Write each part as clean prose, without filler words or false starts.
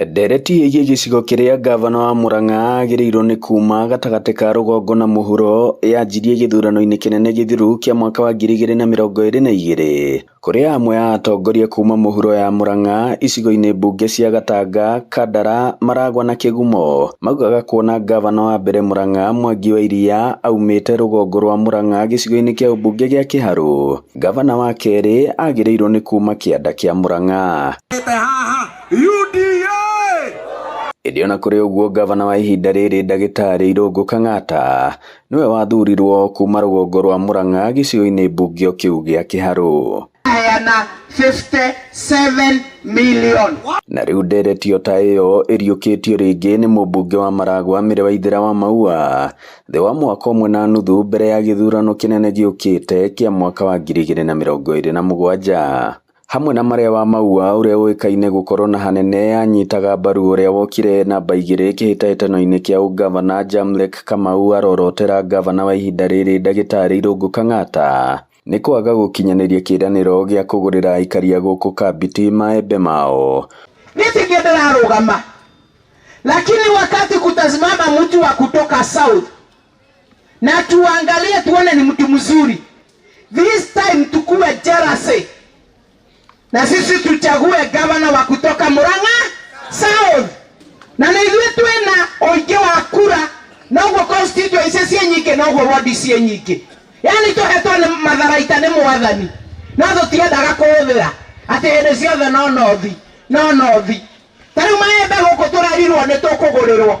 Ndereti ĩgiĩ gĩcigo kĩrĩa ngavana wa Murang'a agĩrĩirwo nĩ kuma gatagatĩ ka rũgongo na mũhuro yanjirie gĩthurano-inĩ kĩnene gĩthiru kĩa mwaka wa 2022 kũrĩa amwe a atongoria kuma mũhuro ya Murang'a icigo-inĩ mbunge cia Gatanga, Kandara, Maragwa na Kĩgumo maugaga kuona ngavana wa mbere Murang'a Mwangi wa Iria aumĩte rũgongo rwa Murang'a gĩcigo-inĩ kĩa ũmbunge gĩa Kĩharũ, ngavana wa kerĩ agĩrĩirwo nĩ kuma kĩanda kĩa Murang'a. UDA! Ĩndĩ ona kũrĩ ũguo ngavana wa ihinda rĩrĩ ndagĩtarĩ Irũngũ Kang'ata nĩwe wathurirwo kuma rũgongo rwa Murang'a gĩcigo-inĩ mbunge o kĩu gĩa Kĩharũ. Heana 57 million. Na rĩu ndereti o ta ĩyo ĩriũkĩtio rĩngĩ nĩ mũmbunge wa Maragwa Mĩrĩ Waithera wa Maua thĩ wa mwaka ũmwe na nuthu mbere ya gĩthurano kĩnene gĩũkĩte kĩa mwaka wa 2027. Hamwe na Maria wa Maua ũrĩa ũĩkaine gũkorwo na hanene anyitaga mbaru ũrĩa wokire namba 2 kĩhĩtahĩtano-inĩ kĩa ũgavana Jamleck Kamau arorotera ngavana wa ihinda rĩrĩ ndagĩtarĩ Irũngũ Kang'ata nĩ kwaga gũkinyanĩria kĩĩranĩro gĩa kũgũrĩra aikari a gũkũ Kambiti maembe mao. Niĩ ti niĩ ndĩrarũgama, lakini wakati kutasimama mtu wa kutoka South na tuangalie tuone ni mtu mzuri, this time tukue jealousy na sisi tuchague gavana wa kutoka Murang'a South, na nĩ ithuĩ twĩna ũingĩ wa kura, noguo constituency ciĩ nyingĩ, noguo ward ciĩ nyingĩ. Yani tũhetwo nĩ matharaita nĩ mwathani, no tũtiendaga kũhũthĩra atĩ hĩndĩ ciothe no nothi no nothi. Ta rĩu maembe gũkũ tũrerirwo nĩ tũkũgũrĩrwo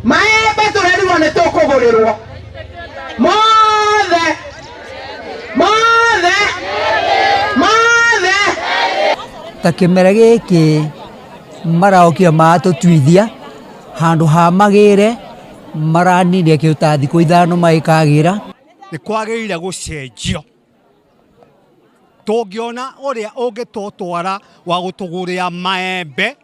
maembe, tũrerirwo nĩ tũkũgũrĩrwo mothe mothe mothe. Ta kĩmera gĩkĩ marokire matũtuithia handũ ha magĩre maranire kĩndũ ta thikũ 5 magĩkagĩra. Nĩ kwagĩrĩire gũcenjio, tũngĩona ũrĩa ũngĩtũtwara wa gũtũgũrĩra maembe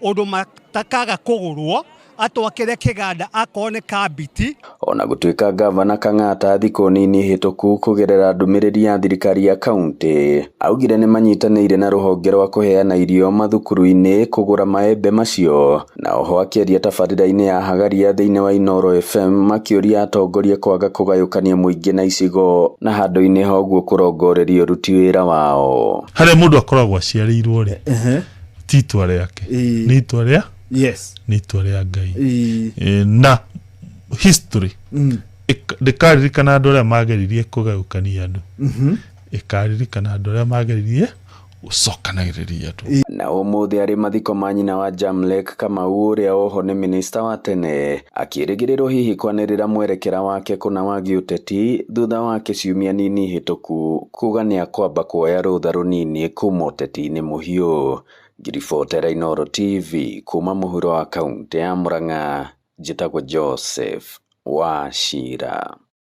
ũndũ matakaga kũgũrwo, atwakĩre kĩganda akorwo nĩ Kambiti. Ona gũtuĩka ngavana Kang'ata thikũ nini hĩtũku kũgerera ndũmĩrĩri ya thirikari ya kaunti augire nĩ manyitanĩire na rũhonge rwa kũheana irio mathukuru-inĩ kũgũra maembe macio, na oho akĩaria tabarĩra-inĩ ya Hagaria thĩinĩ wa Inooro FM makĩũria atongoria kwaga kũgayũkania mũingĩ na icigo na handũ-inĩ ha ũguo kũrongoreria ũruti wĩra wao. Harĩa mũndũ akoragwo aciarĩirwo rĩ, ti itua rĩake, nĩ itua rĩa nĩ itua rĩa Ngai. Na history ndĩkaririkana andũ arĩa mageririe kũgayũkania andũ, ĩkaririkana andũ arĩa mageririe gũcokanagĩrĩria andũ. Na ũmũthĩ arĩ mathiko ma nyina wa Jamleck Kamau ũrĩa oho nĩ minista wa tene akĩrĩgĩrĩrwo hihi kwanĩrĩra mwerekera wake kũna wa gĩũteti thutha wake ciumia nini hĩtũku kuga nĩakwamba kuoya rũtha rũnini kuma ũteti-inĩ mũhiũ. Ngĩribotera Inooro TV kuma mũhuro wa kaunti ya Murang'a, njĩtagwo Joseph Wachira.